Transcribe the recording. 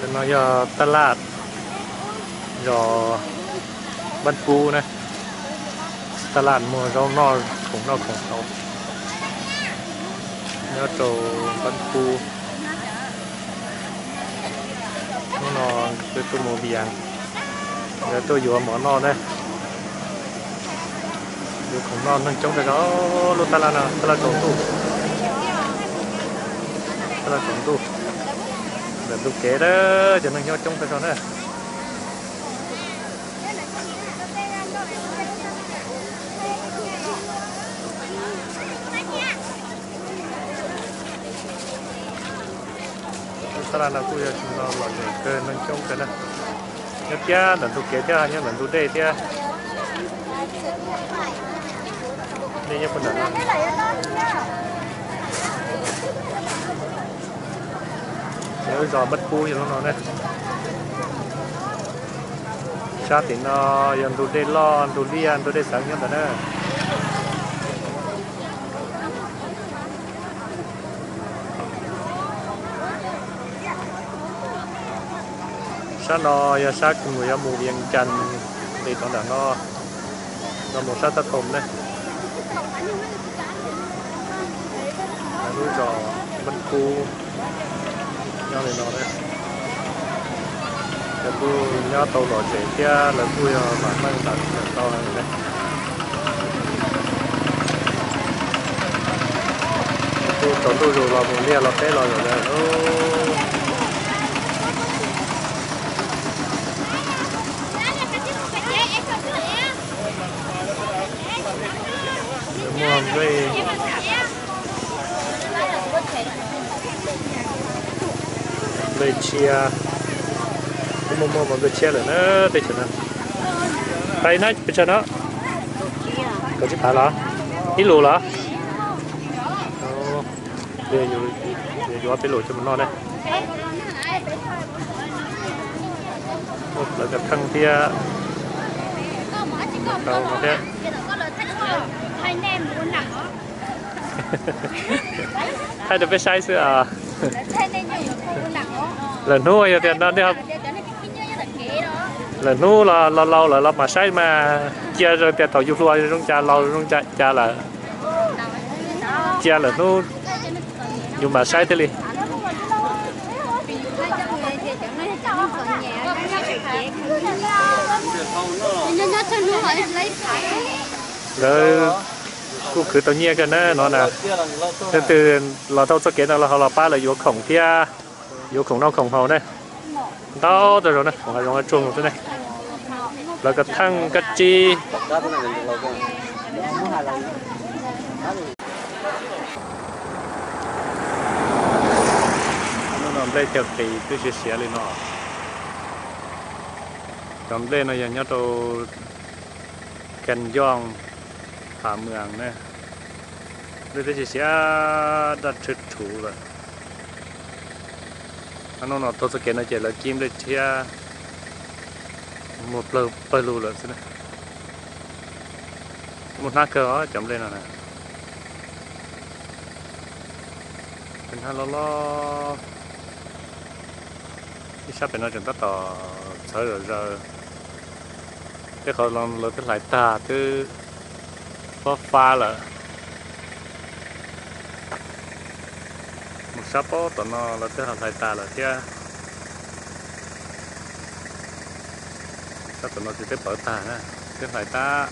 No yog taj laj zos Npab Kub na, taj laj muag zaub noj khoom noj khoom haus, nyob rau Npab Kub. Hnub no peb tuaj mus vias, nkawd tuaj yuav mov noj na. Yuav khoom noj neeg coob tag zog. Lub taj laj no taj laj tsaus ntuj, taj laj tsaus ntuj, ntawm ntug kev na, cov neeg nyob coob tag zog na. Lub taj laj no kuj yog tsis no lom zem kawg, neeg coob kawg na. Nyob kiag ntawm ntug kev thiab nyob ntawm ntug dej thiab. Nej nyob puag nram no. Lub zos Npab Kub yog lub no na. Sab tim no yog ntug dej loj, ntug liaj, ntug dej xeev nyob ntawd na. Sab no yog sab uas yuav mus Vias Cas, nqis rau nram no, no mus sab Taj Toom ne. Lub zos Npab Kub nyob li no na. Lawv kuj nyob tau lom zem thiab lawv kuj yog mam meej tau heev ne. Kuj tsaus ntuj zus los mus liaj los teb los lawm lauj. Muaj nplej, nplej tshiab, kuj muaj muaj nplej tshiab lawm na teb chaws no. Pais na pes tsawg no? Kaum tsib phav los? Ib lus los? Yuav peb lus coj mus noj ne. Muaj plawv kav theej thiab. Thiab thaij rau peb saib xwb os. Lwm hnub yog tias no, lwm hnub los laus lawm los mam saib mas, cia tias thaum yus hluas zoo cas, laus zoo cas lawm, cia lwm hnub yus mam saib thiaj li. Lawv kuj khwv tau nyiaj kawg na no na. Leej twg los tau txoj kev no los ho los pab lawv yuav khoom thiab, yuav khoom noj khoom haus ne. Ntau tau zoo na, khoom hav zoov hav tsuag mus xwb ne. Plawv kav theej kab tsib. Hnub no nplej cog qis twb siav siav li no. Cov nplej no yog nyob rau Khees Yooj, Hav Mws ne. Nplej twb siav siav daj rhwv rhuv lawm. Hnub no taug txoj kev no ces lawv kib nplej thiab muag pawg lug lawm xwb na. Muaj hnab kawg os cov nplej no na. Hnab loj loj. Ib sab pem no tseem tab tom txhawv zom zaws. Tej qhov lawv twb hlais tag twb pob fab lawm. Mus sab pob tom no lawv twb ho hlais tas lawm thiab. Sab tom no ces twb pawv tag na, twb hlais tas.